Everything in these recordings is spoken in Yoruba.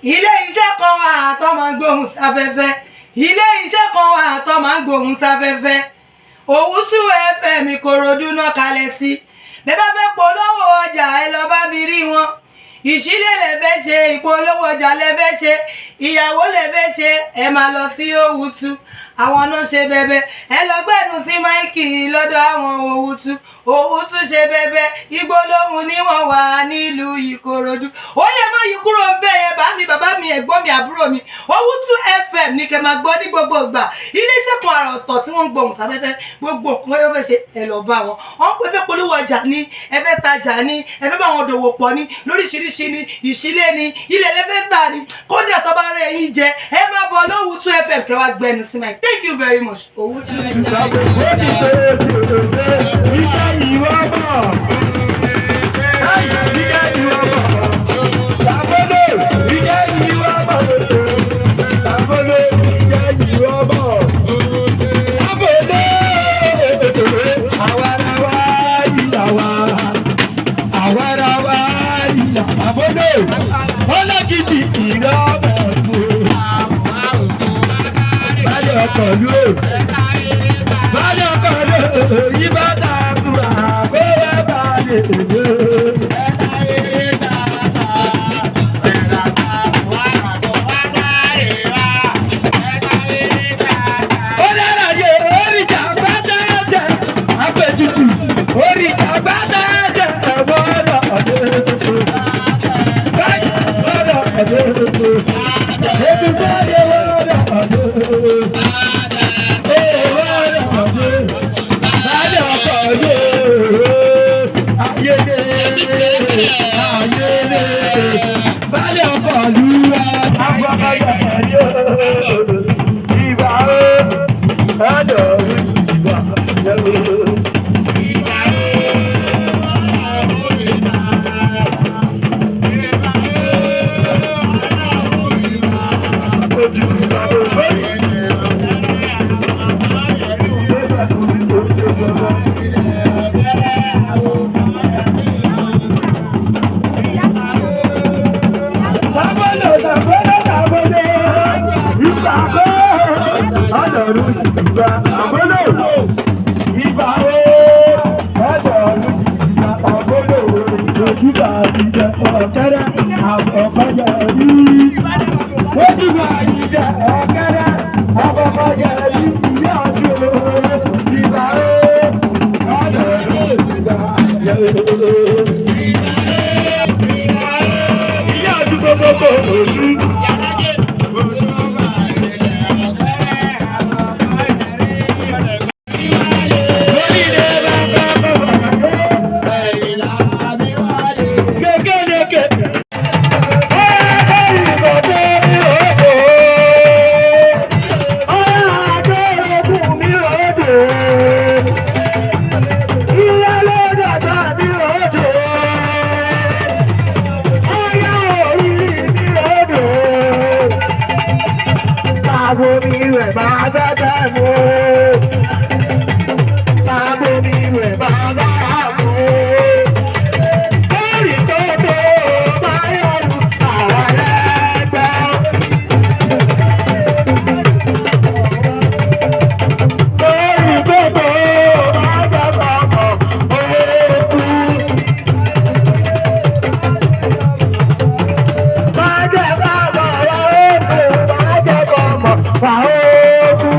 Ilé iṣẹ́ kan wà tó máa ń gbóhùn sáfẹ́fẹ́. Ilé iṣẹ́ kan wà tó máa ń gbóhùn sáfẹ́fẹ́. Òwúsù FM, Ìkòròdú náà kalẹ̀ sí. Bẹ́ẹ̀ bá fẹ́ polówó ọjà, ẹ lọ bá mi rí wọn. Ìṣílẹ̀ lẹ fẹ́ ṣe, ìpolówó ọjà lẹ fẹ́ ṣe, ìyàwó lẹ fẹ́ ṣe, ẹ máa lọ sí Òwúsù. Àwọn náà ṣe bẹbẹ. Ẹ lọ gbẹnu sí mic lọ́dọ̀ àwọn Òwúsù. Òwúsù ṣe bẹbẹ. Igbó lóhùn ní wọ́n wà nílùú Ìkòròdú. Ó yẹ má yí kúrò ń bẹ́ẹ̀ yẹn. Bá mi, bàbá mi, ẹ̀gbọ́n mi, àbúrò mi, Òwúsù FM ní kẹ́ máa gbọ́ ní gbogbo ìgbà. Iléeṣẹ́ kan àrà ọ̀tọ̀ tí wọ́n ń gbohùn sáfẹ́fẹ́. Gbogbo nǹkan yóò fẹ́ ṣe, ẹ lọ bá wọn. Wọ́n pẹ́ fẹ́ polówó ọjà ní, ẹ fẹ́ tajà ní, ẹ fẹ́ bá wọn dòwò pọ̀ ní lóríṣiríṣi ní, ìṣílẹ̀ ní, ilẹ̀ lẹ́fẹ́ tà ní. Kódà tó bá rẹ̀ yín jẹ, ẹ máa bọ̀ lówùtú FM kẹ́ wá gbẹnu sí mic. Thank you very much, Òwútú. Ìjẹ́ ìwọ bọ̀. Ìjẹ́ ìwọ bọ̀. Sàbólò, ìjẹ́ ìwọ bọ̀. Sàbólò, ìjẹ́ ìwọ bọ̀. Sàbólò, àwarawa ìyá wa. Àwarawa ìyá. Sàbólò, ọlọ́kìtì ìrọ́bẹ̀ kú. Bálẹ̀ ọkọ̀ ló. Bálẹ̀ ọkọ̀ ló. Yíbá dàkúrà kó wá balẹ̀ ló. Ó dára yé oríjà gbádá jẹ àpètùtù, oríjà gbádá jẹ ẹ̀wọ́rọ̀ ọ̀dẹ́. Báyìí ọ̀dẹ́. Ètùtù ẹ̀wọ́rọ̀ ọ̀dẹ́. Ẹ̀wọ́rọ̀ ọ̀dẹ́. Bálẹ̀ ọkọ̀ ló. Ayédè ayédè. Bálẹ̀ ọkọ̀ lù wá. Agbọ́kọ̀yọ̀ pẹ̀lú ìbà ó. Ọ̀dọ̀ ìbà yẹ̀. Ojú ìbà ó. Tábọ́lò tábọ́lò tábọ́lò ìbà ó. Ọ̀dọ̀ ìbà tábọ́lò ìbà ó. Ọ̀dọ̀ ìbà tábọ́lò ojúbà ìjẹ ọ̀kẹ́rẹ́ àkọ́kọ́jẹ rí. Ojúbà ìjẹ ọ̀kẹ́rẹ́ àkọ́kọ́jẹ rí. Ìyá ọdún ìbà ó. Ọ̀dọ̀ ìbà yẹ. Ìyá ọdún gbogbo ojú. Lórí ilé bàbá bàbá kékeré. Lórí tó tó bá yọrù àwọn ẹlẹgbẹ́. Lórí gbogbo ajábàmọ̀ òkú. Májẹ̀bàmọ̀ wà òkú, májẹ̀bàmọ̀ wà òkú.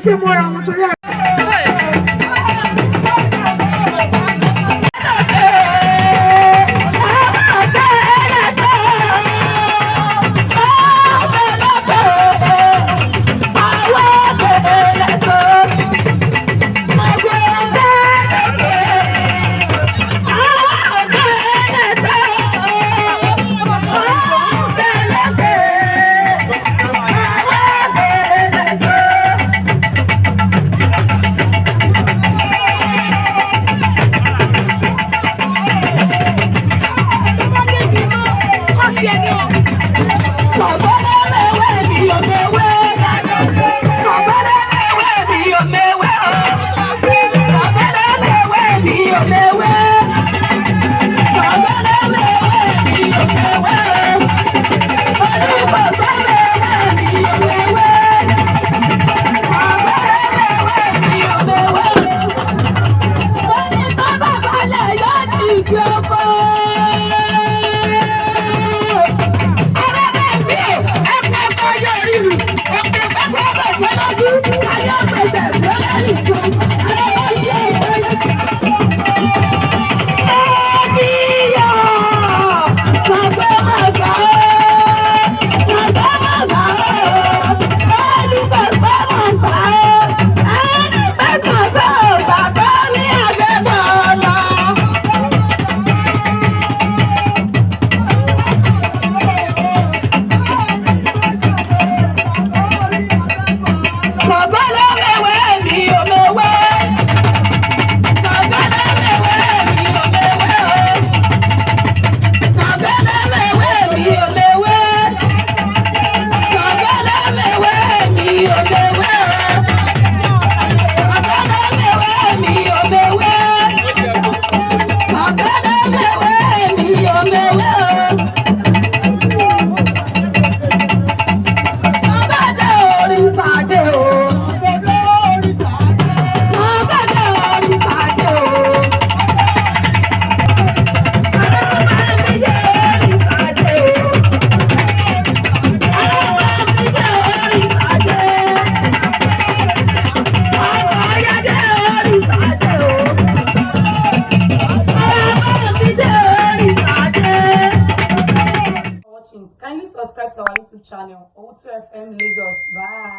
ṣe mọ́ra wọn torí ara. Watching. Kindly subscribe to our YouTube channel, O2 FM Lagos. Bye.